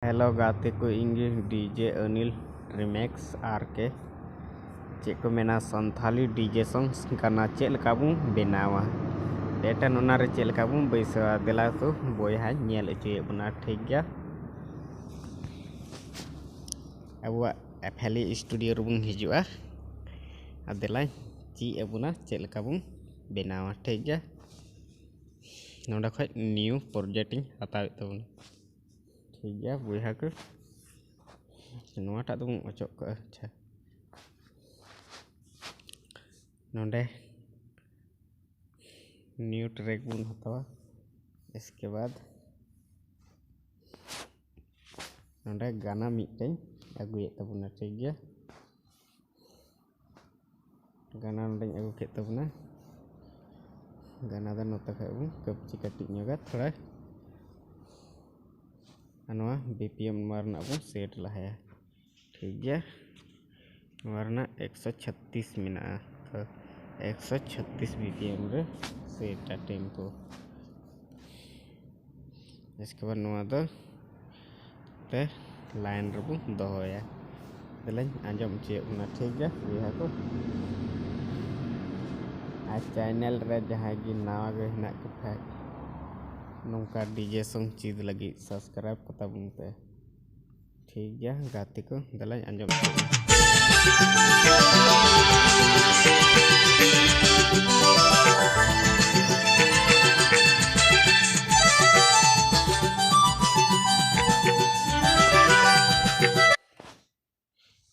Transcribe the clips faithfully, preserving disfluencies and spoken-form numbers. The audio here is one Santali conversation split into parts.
Hello ᱜᱟᱛᱮ ᱠᱚ, ᱤᱧ ᱜᱮ DJ Anil Remix R K᱾ ᱪᱮᱫ ᱠᱚ ᱢᱮᱱᱟ, ᱥᱟᱱᱛᱷᱟᱞᱤ DJ songs ᱜᱟᱱᱟ ᱪᱮᱫ ᱞᱮᱠᱟ ᱵᱚᱱ ᱵᱮᱱᱟᱣᱟ? ᱮᱴᱟᱜ ᱚᱱᱟ ᱨᱮ ᱪᱮᱫ ᱞᱮᱠᱟ ᱵᱚᱱ ᱵᱟᱹᱭᱥᱟᱹᱣᱟ? ᱫᱮᱞᱟ ᱛᱚ ᱵᱚᱭᱦᱟᱧ ᱧᱮᱞ ᱦᱚᱪᱚᱭᱮᱫ ᱵᱚᱱᱟ, ᱴᱷᱤᱠ ᱜᱮᱭᱟ? ᱟᱵᱚᱣᱟᱜ FLE studio ᱨᱮᱵᱚᱱ ᱦᱤᱡᱩᱜᱼᱟ᱾ ᱟᱨ ᱫᱮᱞᱟᱧ ᱪᱮᱫ ᱟᱵᱚᱱᱟ ᱪᱮᱫ ᱞᱮᱠᱟ ᱵᱚᱱ ᱵᱮᱱᱟᱣᱟ, ᱴᱷᱤᱠ ᱜᱮᱭᱟ? ᱱᱚᱰᱮ ᱠᱷᱚᱡ new project ᱤᱧ ᱦᱟᱛᱟᱣᱮᱫ ᱛᱟᱵᱚᱱᱟ, ᱴᱷᱤᱠ ᱜᱮᱭᱟ ᱵᱚᱭᱦᱟ ᱠᱚ? ᱱᱚᱣᱟᱴᱟᱜ ᱫᱚᱵᱚᱱ ᱚᱪᱚᱜ ᱠᱟᱜᱼᱟ᱾ ᱟᱪᱪᱷᱟ, ᱱᱚᱰᱮ new track ᱵᱚᱱ ᱦᱟᱛᱟᱣᱟ᱾ ᱤᱥᱠᱮ ᱵᱟᱫ ᱱᱚᱰᱮ ᱜᱟᱱᱟ ᱢᱤᱫᱴᱮᱱ ᱟᱹᱜᱩᱭᱮᱫ ᱛᱟᱵᱚᱱᱟ, ᱴᱷᱤᱠ ᱜᱮᱭᱟ? ᱜᱟᱱᱟ ᱱᱚᱰᱮᱧ ᱟᱹᱜᱩ ᱠᱮᱫ ᱛᱟᱵᱚᱱᱟ᱾ ᱜᱟᱱᱟ ᱫᱚ ᱱᱚᱛᱮ ᱠᱷᱚᱡ ᱵᱚᱱ ᱠᱟᱹᱯᱪᱤ ᱠᱟᱹᱴᱤᱡ ᱧᱚᱜᱟ ᱛᱷᱚᱲᱟ᱾ ᱟᱨ ᱱᱚᱣᱟ BPM ᱱᱚᱣᱟ ᱨᱮᱱᱟᱜ ᱵᱚᱱ set ᱞᱟᱦᱟᱭᱟ, ᱴᱷᱤᱠ ᱜᱮᱭᱟ? ᱱᱚᱣᱟ ᱨᱮᱱᱟᱜ ᱮᱠᱥᱚ ᱪᱷᱟᱛᱛᱤᱥ ᱢᱮᱱᱟᱜᱼᱟ, ᱛᱚ ᱮᱠᱥᱚ ᱪᱷᱟᱛᱛᱤᱥ BPM ᱨᱮ set ᱟ tempo᱾ ᱤᱥᱠᱮ ᱵᱟᱫ ᱱᱚᱣᱟ ᱫᱚ ᱛᱮ line ᱨᱮᱵᱚᱱ ᱫᱚᱦᱚᱭᱟ᱾ ᱫᱮᱞᱟᱧ ᱟᱸᱡᱚᱢ ᱦᱚᱪᱚᱭᱮᱫ ᱵᱚᱱᱟ, ᱴᱷᱤᱠ ᱜᱮᱭᱟ ᱵᱚᱭᱦᱟ ᱠᱚ? ᱟᱨ channel ᱨᱮ ᱡᱟᱦᱟᱸᱭ ᱜᱮ ᱱᱟᱣᱟ ᱜᱮ ᱦᱮᱱᱟᱜ ᱠᱚ ᱠᱷᱟᱡ, ᱱᱚᱝᱠᱟ DJ song ᱪᱮᱫ ᱞᱟᱹᱜᱤᱫ subscribe ᱠᱟᱛᱟ ᱵᱚᱱ ᱯᱮ, ᱴᱷᱤᱠ ᱜᱮᱭᱟ ᱜᱟᱛᱮ ᱠᱚ? ᱫᱮᱞᱟᱧ ᱟᱸᱡᱚᱢ ᱦᱚᱪᱚᱭᱮᱫ ᱵᱚᱱᱟ᱾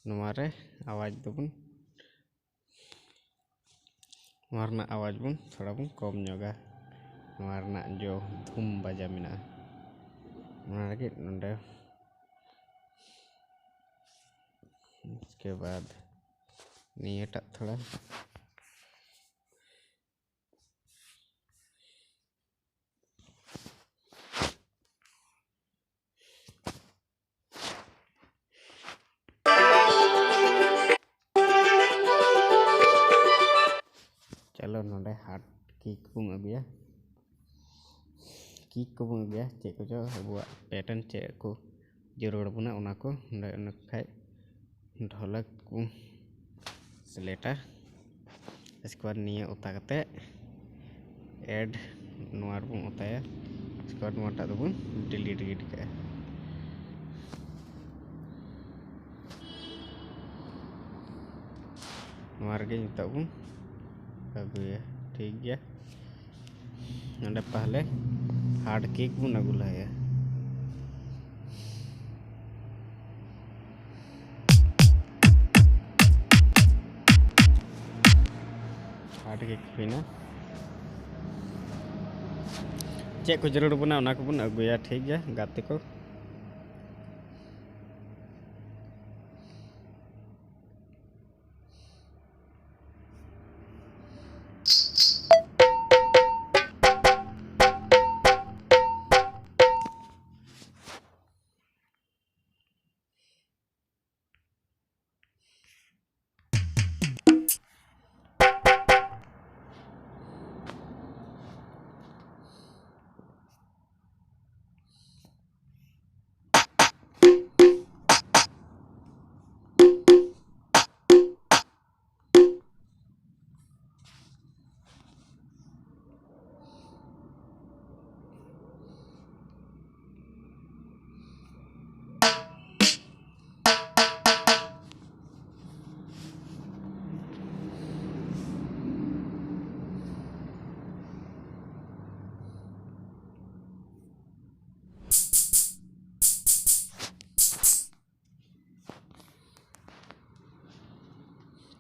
ᱱᱚᱣᱟ ᱨᱮ ᱟᱣᱟᱡᱽ ᱫᱚᱵᱚᱱ, ᱱᱚᱣᱟ ᱨᱮᱱᱟᱜ ᱟᱣᱟᱡᱽ ᱵᱚᱱ ᱛᱷᱚᱲᱟ ᱵᱚᱱ ᱠᱚᱢ ᱧᱚᱜᱟ᱾ ᱱᱚᱣᱟ ᱨᱮᱱᱟᱜ ᱡᱚ ᱫᱷᱩᱢ ᱵᱟᱡᱟ ᱢᱮᱱᱟᱜᱼᱟ, ᱚᱱᱟ ᱞᱟᱹᱜᱤᱫ ᱱᱚᱰᱮ᱾ ᱤᱥᱠᱮ ᱵᱟᱫ ᱱᱤᱭᱟᱹᱴᱟᱜ ᱛᱷᱚᱲᱟ ᱪᱚᱞᱚ ᱱᱚᱰᱮ hard kick ᱵᱚᱱ ᱟᱹᱜᱩᱭᱟ, kick ᱠᱚᱵᱚᱱ ᱟᱹᱜᱩᱭᱟ, ᱪᱮᱫ ᱠᱚᱪᱚ ᱟᱵᱚᱣᱟᱜ pattern ᱪᱮᱫ ᱠᱚ ᱡᱟᱹᱨᱩᱲ ᱟᱵᱚᱱᱟ ᱚᱱᱟ ᱠᱚ᱾ ᱱᱚᱰᱮ ᱚᱱᱟ ᱠᱷᱟᱡ ᱰᱷᱚᱞᱚᱠ ᱠᱚ ᱥᱤᱞᱮᱠᱴᱟ᱾ ᱤᱥᱠᱮ ᱵᱟᱫ ᱱᱤᱭᱟᱹ ᱚᱛᱟ ᱠᱟᱛᱮ ᱮᱰ ᱱᱚᱣᱟ ᱨᱮᱵᱚᱱ ᱚᱛᱟᱭᱟ᱾ ᱤᱥᱠᱮ ᱵᱟᱫ ᱱᱚᱣᱟᱴᱟᱜ ᱫᱚᱵᱚᱱ ᱰᱤᱞᱤᱴ ᱜᱤᱰᱤ ᱠᱟᱜᱼᱟ᱾ ᱱᱚᱣᱟ ᱨᱮᱜᱮ ᱱᱤᱛᱚᱜ ᱵᱚᱱ ᱟᱹᱜᱩᱭᱟ᱾ ᱴᱷᱤᱠ ᱜᱮᱭᱟ, ᱱᱚᱰᱮ ᱯᱟᱦᱞᱮ ᱦᱟᱨᱰ ᱠᱤᱠ ᱵᱚᱱ ᱟᱹᱜᱩ ᱞᱟᱦᱟᱭᱟ᱾ ᱦᱟᱨᱰ ᱠᱤᱠ ᱦᱩᱭᱱᱟ᱾ ᱪᱮᱫ ᱠᱚ ᱡᱟᱹᱨᱩᱲ ᱵᱚᱱᱟ ᱚᱱᱟ ᱠᱚᱵᱚᱱ ᱟᱹᱜᱩᱭᱟ᱾ ᱴᱷᱤᱠ ᱜᱮᱭᱟ ᱜᱟᱛᱮ ᱠᱚ,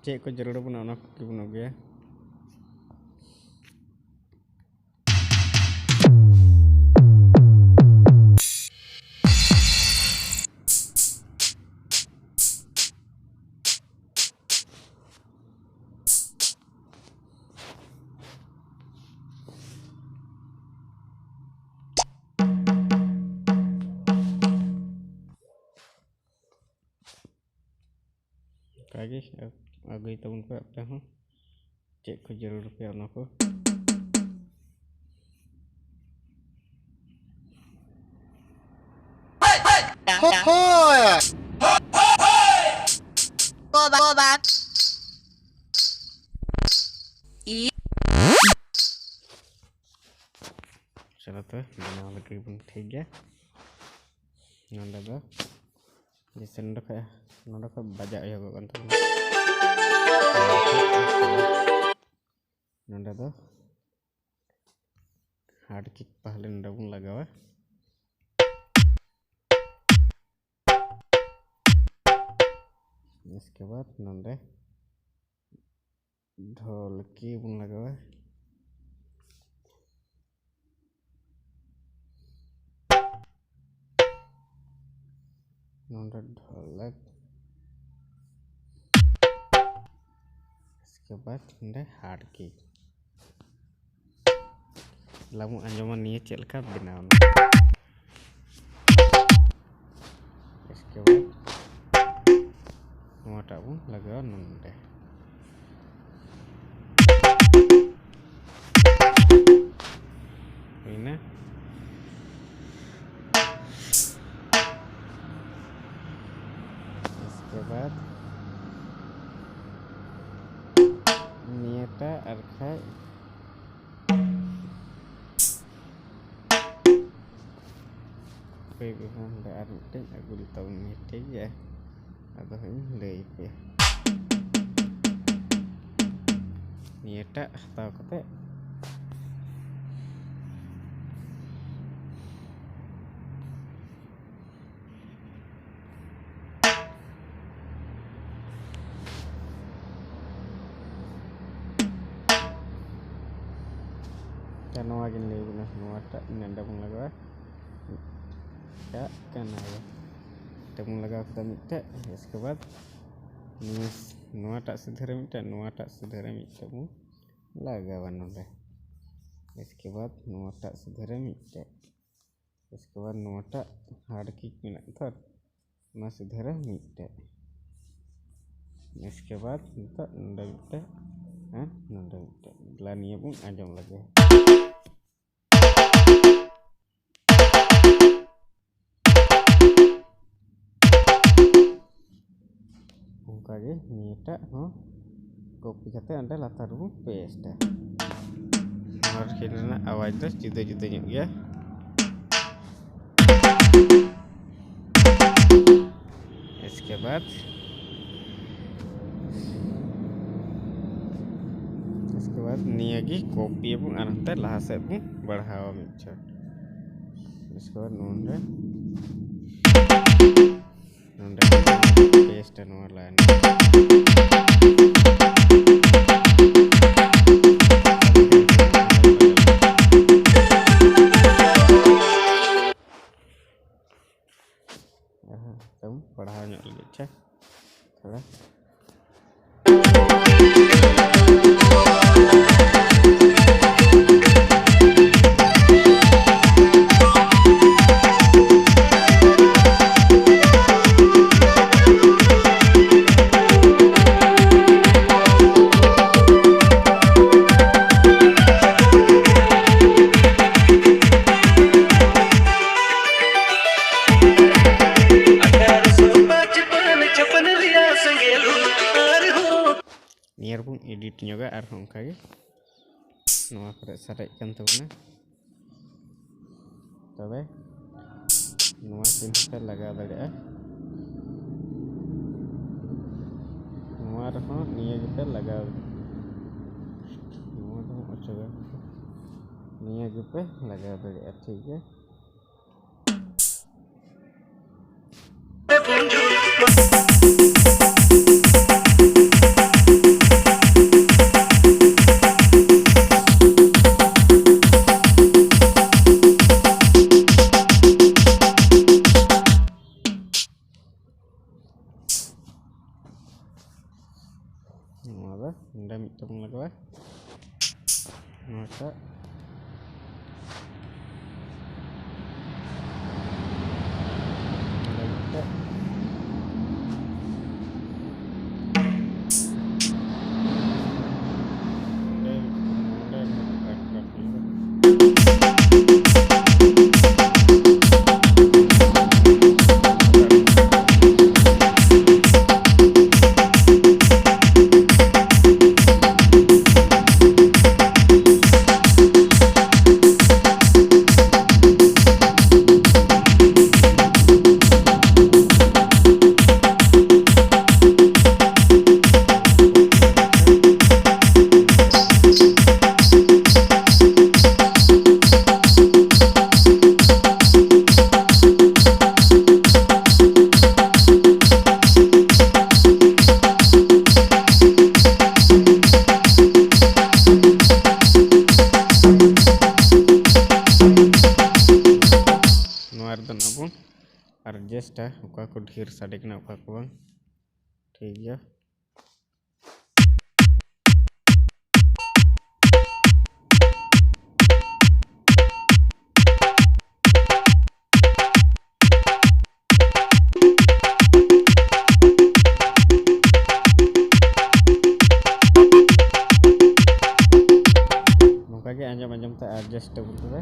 ᱪᱮᱫ ᱠᱚ ᱡᱟᱹᱨᱩᱲ ᱟᱵᱚᱱᱟ ᱚᱱᱟ ᱠᱚᱜᱮ ᱵᱚᱱ ᱟᱹᱜᱩᱭᱟ᱾ ᱚᱱᱠᱟᱜᱮ ᱟᱹᱜᱩᱭ ᱛᱟᱵᱚᱱ ᱯᱮ ᱟᱯᱮ ᱦᱚᱸ, ᱪᱮᱫ ᱠᱚ ᱡᱟᱹᱨᱩᱲ ᱯᱮᱭᱟ ᱚᱱᱟ ᱠᱚ᱾ Go back, go back. ᱪᱚᱞᱚ ᱛᱚᱵᱮ ᱵᱮᱱᱟᱣ ᱞᱮᱜᱮ ᱵᱚᱱ, ᱴᱷᱤᱠ ᱜᱮᱭᱟ᱾ ᱱᱚᱰᱮ ᱫᱚ ᱡᱮᱭᱥᱮ ᱱᱚᱰᱮ ᱠᱷᱚᱡ, ᱱᱚᱰᱮ ᱠᱷᱚᱡ ᱵᱟᱡᱟᱣ ᱮᱦᱚᱵᱚᱜ ᱠᱟᱱ ᱛᱟᱵᱚᱱᱟ᱾ ᱱᱚᱰᱮ ᱫᱚ ᱦᱟᱨᱰ ᱠᱤᱠ ᱯᱟᱦᱞᱮ ᱱᱚᱰᱮ ᱵᱚᱱ ᱞᱟᱜᱟᱣᱟ᱾ ᱤᱥᱠᱮ ᱵᱟᱫ ᱱᱚᱰᱮ ᱰᱷᱚᱞᱠᱤ ᱵᱚᱱ ᱞᱟᱜᱟᱣᱟ᱾ ᱱᱚᱰᱮ ᱰᱷᱚᱞᱠ, ᱤᱥᱠᱮ ᱵᱟᱫ ᱱᱚᱰᱮ ᱦᱟᱨᱰ ᱠᱤ᱾ ᱞᱟᱢᱩ ᱟᱸᱡᱚᱢᱟ ᱱᱤᱭᱟᱹ ᱪᱮᱫ ᱞᱮᱠᱟ ᱵᱮᱱᱟᱣ ᱮᱱᱟ᱾ ᱤᱥᱠᱮ ᱵᱟᱫ ᱱᱚᱣᱟᱴᱟᱜ ᱵᱚᱱ ᱞᱟᱜᱟᱣᱟ ᱱᱚᱰᱮ᱾ ᱦᱩᱭᱱᱟ᱾ ᱤᱥᱠᱮ ᱵᱟᱫ ᱱᱤᱭᱟᱹᱴᱟᱜ ᱟᱨ ᱠᱷᱟᱡ ᱦᱟᱯᱮ ᱵᱚᱭᱦᱟ, ᱱᱚᱰᱮ ᱟᱨ ᱢᱤᱫᱴᱮᱱ ᱟᱹᱜᱩ ᱞᱮ ᱛᱟᱵᱚᱱ ᱢᱮ, ᱴᱷᱤᱠ ᱜᱮᱭᱟ? ᱟᱫᱚ ᱦᱟᱸᱜ ᱤᱧ ᱞᱟᱹᱭ ᱟᱯᱮᱭᱟ᱾ ᱱᱤᱭᱟᱹᱴᱟᱜ ᱦᱟᱛᱟᱣ ᱠᱟᱛᱮ ᱟᱪᱪᱷᱟ, ᱱᱚᱣᱟ ᱜᱤᱧ ᱞᱟᱹᱭ ᱟᱵᱚᱱᱟ, ᱱᱚᱣᱟᱴᱟᱜ ᱱᱚᱰᱮ ᱵᱚᱱ ᱞᱟᱜᱟᱣᱟ᱾ ᱪᱟᱜ ᱠᱟᱱᱟ ᱵᱚ᱾ ᱢᱤᱫᱴᱮᱱ ᱵᱚᱱ ᱞᱟᱜᱟᱣ ᱠᱮᱫᱟ ᱢᱤᱫᱴᱮᱡ, ᱤᱥᱠᱮ ᱵᱟᱫ ᱱᱤᱭᱟᱹ ᱱᱚᱣᱟᱴᱟᱜ ᱥᱤᱫᱷᱟᱹ ᱨᱮ ᱢᱤᱫᱴᱮᱡ, ᱱᱚᱣᱟᱴᱟᱜ ᱥᱤᱫᱷᱟᱹ ᱨᱮ ᱢᱤᱫᱴᱮᱡ ᱵᱚᱱ ᱞᱟᱜᱟᱣᱟ ᱱᱚᱰᱮ᱾ ᱤᱥᱠᱮ ᱵᱟᱫ ᱱᱚᱣᱟᱴᱟᱜ ᱥᱤᱫᱷᱟᱹ ᱨᱮ ᱢᱤᱫᱴᱮᱡ, ᱤᱥᱠᱮ ᱵᱟᱫ ᱱᱚᱣᱟᱴᱟᱜ ᱦᱟᱨᱰ ᱠᱤᱠ ᱢᱮᱱᱟᱜ ᱛᱚ, ᱚᱱᱟ ᱥᱤᱫᱷᱟᱹ ᱨᱮ ᱢᱤᱫᱴᱮᱡ᱾ ᱤᱥᱠᱮ ᱵᱟᱫ ᱱᱤᱛᱚᱜ ᱱᱚᱰᱮ ᱢᱤᱫᱴᱮᱡ ᱟᱨ ᱱᱚᱰᱮ ᱢᱤᱫᱴᱮᱡ᱾ ᱫᱮᱞᱟ ᱱᱤᱭᱟᱹ ᱵᱚᱱ ᱟᱸᱡᱚᱢ ᱞᱮᱜᱮ᱾ ᱚᱱᱠᱟᱜᱮ ᱱᱤᱭᱟᱹᱴᱟᱜ ᱦᱚᱸ ᱠᱚᱯᱤ ᱠᱟᱛᱮ ᱚᱸᱰᱮ ᱞᱟᱛᱟᱨ ᱨᱮᱵᱚᱱ ᱯᱮᱥᱴᱟ᱾ ᱱᱚᱣᱟ ᱠᱷᱮᱞ ᱨᱮᱱᱟᱜ ᱟᱣᱟᱡᱽ ᱫᱚ ᱡᱩᱫᱟᱹ ᱡᱩᱫᱟᱹ ᱧᱚᱜ ᱜᱮᱭᱟ᱾ ᱤᱥᱠᱮ ᱵᱟᱫ ᱤᱥᱠᱮ ᱵᱟᱫ ᱱᱤᱭᱟᱹ ᱜᱮ ᱠᱚᱯᱤ ᱟᱵᱚᱱ ᱟᱨ ᱦᱟᱱᱛᱮ ᱞᱟᱦᱟ ᱥᱮᱫ ᱵᱚᱱ ᱵᱟᱲᱦᱟᱣᱟ ᱢᱤᱫ ᱪᱷᱚᱴ᱾ ᱤᱥᱠᱮ ᱵᱟᱫ ᱱᱚᱰᱮ ᱱᱚᱰᱮ ᱯᱮᱥᱴᱟ ᱱᱚᱣᱟ ᱞᱟᱭᱤᱱ᱾ ᱮᱠᱫᱚᱢ ᱯᱟᱲᱦᱟᱣ ᱧᱚᱜ ᱞᱟᱹᱜᱤᱫ ᱪᱮ ᱛᱷᱚᱲᱟ᱾ ᱱᱤᱭᱟᱹ ᱨᱮᱵᱚᱱ ᱮᱰᱤᱴ ᱧᱚᱜᱟ ᱟᱨᱦᱚᱸ ᱚᱱᱠᱟᱜᱮ ᱱᱚᱣᱟ ᱠᱚᱨᱮ ᱥᱟᱨᱮᱡ ᱠᱟᱱ ᱛᱟᱵᱚᱱᱟ᱾ ᱛᱚᱵᱮ ᱱᱚᱣᱟ ᱪᱤᱱᱦᱟᱹ ᱯᱮ ᱞᱟᱜᱟᱣ ᱫᱟᱲᱮᱭᱟᱜᱼᱟ᱾ ᱱᱚᱣᱟ ᱨᱮᱦᱚᱸ ᱱᱤᱭᱟᱹ ᱜᱮᱯᱮ ᱞᱟᱜᱟᱣ, ᱱᱚᱣᱟ ᱫᱚ ᱚᱪᱚᱜᱟ, ᱱᱤᱭᱟᱹ ᱜᱮᱯᱮ ᱞᱟᱜᱟᱣ ᱫᱟᱲᱮᱭᱟᱜᱼᱟ᱾ ᱴᱷᱤᱠ ᱜᱮᱭᱟ᱾ ᱱᱚᱣᱟ ᱫᱚ ᱱᱚᱰᱮ ᱢᱤᱫᱴᱟᱝ ᱵᱚᱱ ᱞᱟᱜᱟᱣᱟ᱾ ᱱᱚᱣᱟᱴᱟᱜ ᱱᱚᱰᱮ ᱢᱤᱫᱴᱟᱝ᱾ ᱱᱚᱰᱮ, ᱱᱚᱰᱮ ᱢᱤᱫᱴᱟᱝ᱾ ᱪᱮᱥᱴᱟ, ᱚᱠᱟ ᱠᱚ ᱰᱷᱮᱨ ᱥᱟᱰᱮ ᱠᱟᱱᱟ, ᱚᱠᱟ ᱠᱚ ᱵᱟᱝ᱾ ᱴᱷᱤᱠ ᱜᱮᱭᱟ᱾ ᱱᱚᱝᱠᱟ ᱜᱮ ᱟᱸᱡᱚᱢ ᱟᱸᱡᱚᱢ ᱛᱮ adjustable ᱛᱚᱵᱮ᱾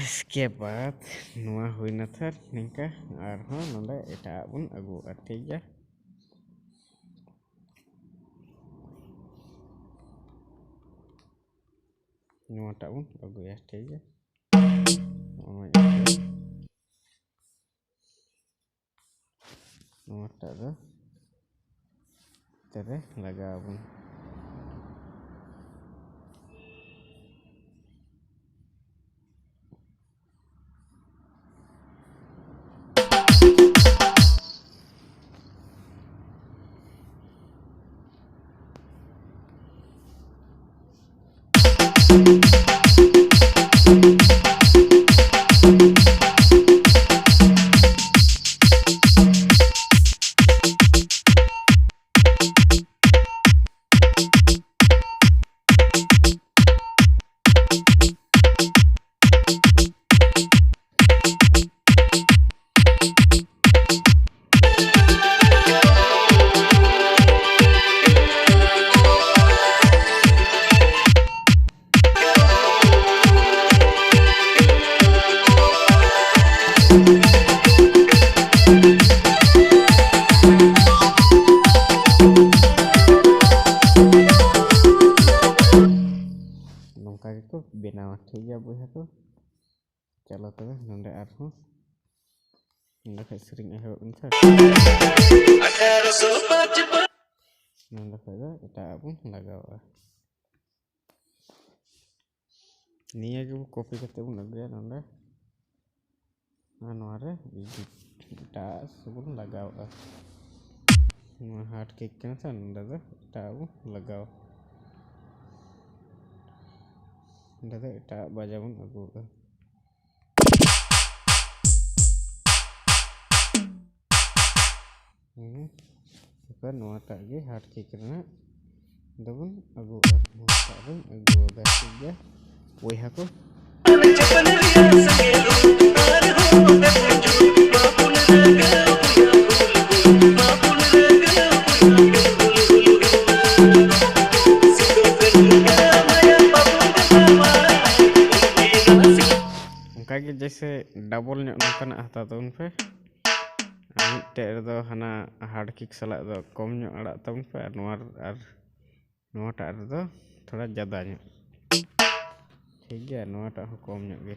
ᱤᱥᱠᱮ ᱵᱟᱫ ᱱᱚᱣᱟ ᱦᱩᱭᱱᱟ ᱛᱷᱟᱨ ᱱᱤᱝᱠᱟ, ᱟᱨᱦᱚᱸ ᱱᱚᱰᱮ ᱮᱴᱟᱜ ᱵᱚᱱ ᱟᱹᱜᱩᱣᱟᱜᱼᱟ, ᱴᱷᱤᱠ ᱜᱮᱭᱟ᱾ ᱱᱚᱣᱟᱴᱟᱜ ᱵᱚᱱ ᱟᱹᱜᱩᱭᱟ, ᱴᱷᱤᱠ ᱜᱮᱭᱟ᱾ ᱱᱚᱜᱼᱚᱭ ᱱᱚᱣᱟᱴᱟᱜ ᱫᱚ ᱛᱮᱨᱮ ᱞᱟᱜᱟᱣ ᱟᱵᱚᱱ᱾ ᱵᱮᱱᱟᱣᱟ᱾ ᱴᱷᱤᱠ ᱜᱮᱭᱟ ᱵᱚᱭᱦᱟ ᱠᱚ, ᱪᱚᱞᱚ ᱛᱚᱵᱮ ᱱᱚᱰᱮ ᱟᱨᱦᱚᱸ ᱱᱚᱰᱮ ᱠᱷᱚᱡ ᱥᱮᱨᱮᱧ ᱮᱦᱚᱵ ᱮᱱ ᱥᱮ᱾ ᱱᱚᱰᱮ ᱠᱷᱚᱡ ᱫᱚ ᱮᱴᱟᱜ ᱟᱜ ᱵᱚᱱ ᱞᱟᱜᱟᱣᱟ᱾ ᱱᱤᱭᱟᱹ ᱜᱮ ᱠᱚᱯᱤ ᱠᱟᱛᱮ ᱵᱚᱱ ᱟᱹᱜᱩᱭᱟ ᱱᱚᱰᱮ᱾ ᱟᱨ ᱱᱚᱣᱟ ᱨᱮ ᱮᱰᱤᱴ ᱮᱴᱟᱜ ᱥᱮ ᱵᱚᱱ ᱞᱟᱜᱟᱣᱟ᱾ ᱱᱚᱣᱟ ᱦᱟᱨᱰ ᱠᱤᱠ ᱠᱟᱱᱟ ᱥᱮ, ᱱᱚᱰᱮ ᱫᱚ ᱮᱴᱟᱜ ᱵᱚᱱ ᱞᱟᱜᱟᱣᱟ᱾ ᱱᱚᱰᱮ ᱫᱚ ᱮᱴᱟᱜ ᱵᱟᱡᱟ ᱵᱚᱱ ᱟᱹᱜᱩᱣᱟ᱾ ᱦᱮᱸ, ᱮᱨᱯᱚᱨ ᱱᱚᱣᱟᱴᱟᱜ ᱜᱮ ᱦᱟᱨᱰ ᱠᱤᱠ ᱨᱮᱱᱟᱜ ᱫᱚᱵᱚᱱ ᱟᱹᱜᱩᱣᱟ᱾ ᱱᱚᱣᱟᱴᱟᱜ ᱵᱚᱱ ᱟᱹᱜᱩᱣᱟ᱾ ᱴᱷᱤᱠ ᱜᱮᱭᱟ ᱵᱚᱭᱦᱟ ᱠᱚ᱾ ᱚᱱᱠᱟᱜᱮ ᱡᱮᱭᱥᱮ ᱰᱟᱵᱚᱞ ᱧᱚᱜ ᱱᱚᱝᱠᱟᱱᱟᱜ ᱦᱟᱛᱟᱣ ᱛᱟᱵᱚᱱ ᱯᱮ᱾ ᱟᱨ ᱢᱤᱫᱴᱮᱡ ᱨᱮᱫᱚ ᱦᱟᱱᱟ ᱦᱟᱨᱰ ᱠᱤᱠ ᱥᱟᱞᱟᱜ ᱫᱚ ᱠᱚᱢ ᱧᱚᱜ ᱟᱲᱟᱜ ᱛᱟᱵᱚᱱ ᱯᱮ, ᱟᱨ ᱱᱚᱣᱟ ᱟᱨ ᱱᱚᱣᱟᱴᱟᱜ ᱨᱮᱫᱚ ᱛᱷᱚᱲᱟ ᱡᱟᱫᱟ ᱧᱚᱜ᱾ ᱴᱷᱤᱠ ᱜᱮᱭᱟ, ᱱᱚᱣᱟᱴᱟᱜ ᱦᱚᱸ ᱠᱚᱢ ᱧᱚᱜ ᱜᱮ᱾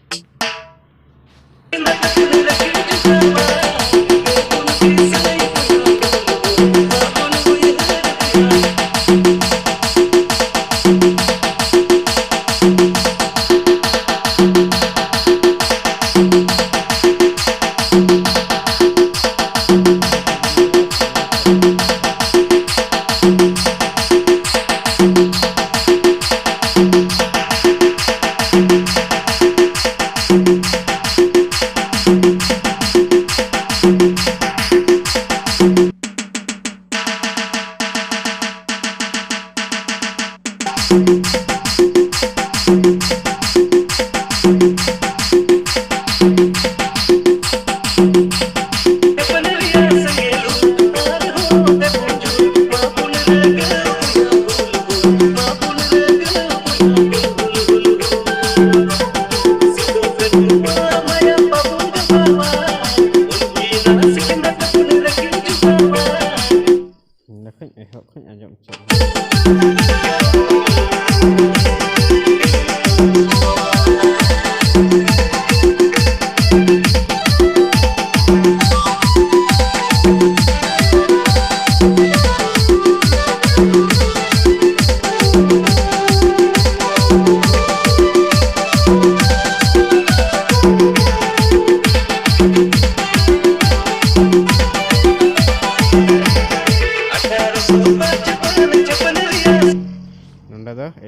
ᱱᱚᱰᱮ ᱠᱷᱚᱱ ᱮᱦᱚᱵ ᱠᱷᱚᱱ ᱟᱸᱡᱚᱢ ᱦᱚᱪᱚ᱾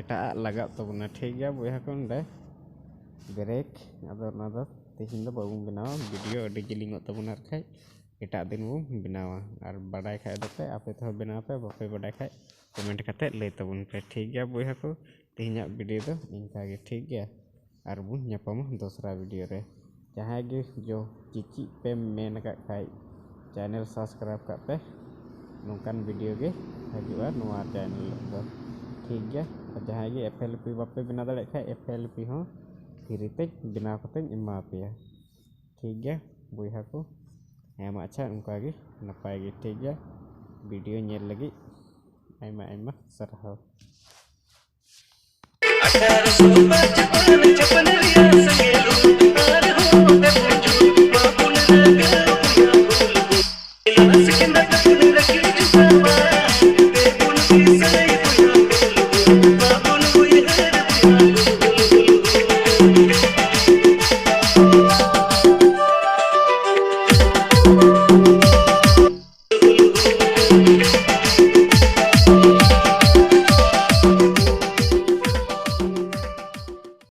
ᱮᱴᱟᱜ ᱞᱟᱜᱟᱜ ᱛᱟᱵᱚᱱᱟ᱾ ᱴᱷᱤᱠ ᱜᱮᱭᱟ ᱵᱚᱭᱦᱟ ᱠᱚ, ᱱᱚᱰᱮ ᱵᱨᱮᱠ᱾ ᱟᱫᱚ ᱚᱱᱟ ᱫᱚ ᱛᱮᱦᱮᱧ ᱫᱚ ᱵᱟᱵᱚᱱ ᱵᱮᱱᱟᱣᱟ, ᱵᱷᱤᱰᱤᱭᱳ ᱟᱹᱰᱤ ᱡᱤᱞᱤᱧᱚᱜ ᱛᱟᱵᱚᱱᱟ, ᱟᱨ ᱠᱷᱟᱡ ᱮᱴᱟᱜ ᱫᱤᱱ ᱵᱚᱱ ᱵᱮᱱᱟᱣᱟ᱾ ᱟᱨ ᱵᱟᱰᱟᱭ ᱠᱷᱟᱡ ᱫᱚᱯᱮ, ᱟᱯᱮ ᱛᱮᱦᱚᱸ ᱵᱮᱱᱟᱣ ᱯᱮ, ᱵᱟᱯᱮ ᱵᱟᱰᱟᱭ ᱠᱷᱟᱡ ᱠᱚᱢᱮᱱᱴ ᱠᱟᱛᱮ ᱞᱟᱹᱭ ᱛᱟᱵᱚᱱ ᱯᱮ᱾ ᱴᱷᱤᱠ ᱜᱮᱭᱟ ᱵᱚᱭᱦᱟ ᱠᱚ, ᱛᱮᱦᱮᱧᱟᱜ ᱵᱷᱤᱰᱤᱭᱳ ᱫᱚ ᱤᱱᱠᱟ ᱜᱮ᱾ ᱴᱷᱤᱠ ᱜᱮᱭᱟ, ᱟᱨ ᱵᱚᱱ ᱧᱟᱯᱟᱢᱟ ᱫᱚᱥᱨᱟ ᱵᱷᱤᱰᱤᱭᱳ ᱨᱮ᱾ ᱡᱟᱦᱟᱸᱭ ᱜᱮ ᱡᱚ ᱪᱮᱫ ᱪᱮᱫ ᱯᱮ ᱢᱮᱱ ᱟᱠᱟᱫ ᱠᱷᱟᱡ, ᱪᱮᱱᱮᱞ ᱥᱟᱵᱥᱠᱨᱟᱭᱤᱵᱽ ᱠᱟᱜ ᱯᱮ᱾ ᱱᱚᱝᱠᱟᱱ ᱵᱷᱤᱰᱤᱭᱳ ᱜᱮ ᱦᱤᱡᱩᱜᱼᱟ ᱱᱚᱣᱟ ᱪᱮᱱᱮᱞ ᱨᱮᱫᱚ᱾ ᱴᱷᱤᱠ ᱜᱮᱭᱟ, ᱟᱨ ᱡᱟᱦᱟᱸᱭ ᱜᱮ ᱮᱯᱷ ᱮᱞ ᱯᱤ ᱵᱟᱯᱮ ᱵᱮᱱᱟᱣ ᱫᱟᱲᱮᱭᱟᱜ ᱠᱷᱟᱡ, ᱮᱯᱷ ᱮᱞ ᱯᱤ ᱦᱚᱸ ᱯᱷᱨᱤ ᱛᱮ ᱵᱮᱱᱟᱣ ᱠᱟᱛᱮᱧ ᱮᱢᱟ ᱯᱮᱭᱟ᱾ ᱴᱷᱤᱠ ᱜᱮᱭᱟ ᱵᱚᱭᱦᱟ ᱠᱚ, ᱦᱮᱸ ᱢᱟ ᱟᱪᱪᱷᱟ, ᱚᱱᱠᱟ ᱜᱮ ᱱᱟᱯᱟᱭ ᱜᱮ᱾ ᱴᱷᱤᱠ ᱜᱮᱭᱟ, ᱵᱷᱤᱰᱤᱭᱳ ᱧᱮᱞ ᱞᱟᱹᱜᱤᱫ ᱟᱭᱢᱟ ᱟᱭᱢᱟ ᱥᱟᱨᱦᱟᱣ᱾ ᱟᱴᱷᱟᱨᱚᱥᱚ ᱯᱟᱸᱪᱯᱟᱱ ᱪᱟᱯᱟᱱ ᱨᱮᱭᱟᱜ ᱥᱮᱸᱜᱮᱞ ᱟᱨᱦᱚᱸ ᱛᱮᱵᱚᱱ ᱡᱩᱞ ᱢᱟᱵᱚᱱ ᱞᱟᱜᱟᱣ ᱭᱟ ᱵᱩᱞ ᱵᱩᱞ᱾ ᱥᱤᱠᱱᱟᱹᱛ ᱵᱚᱱ ᱨᱟᱹᱠᱷᱤ ᱡᱚᱜᱟᱣᱟ᱾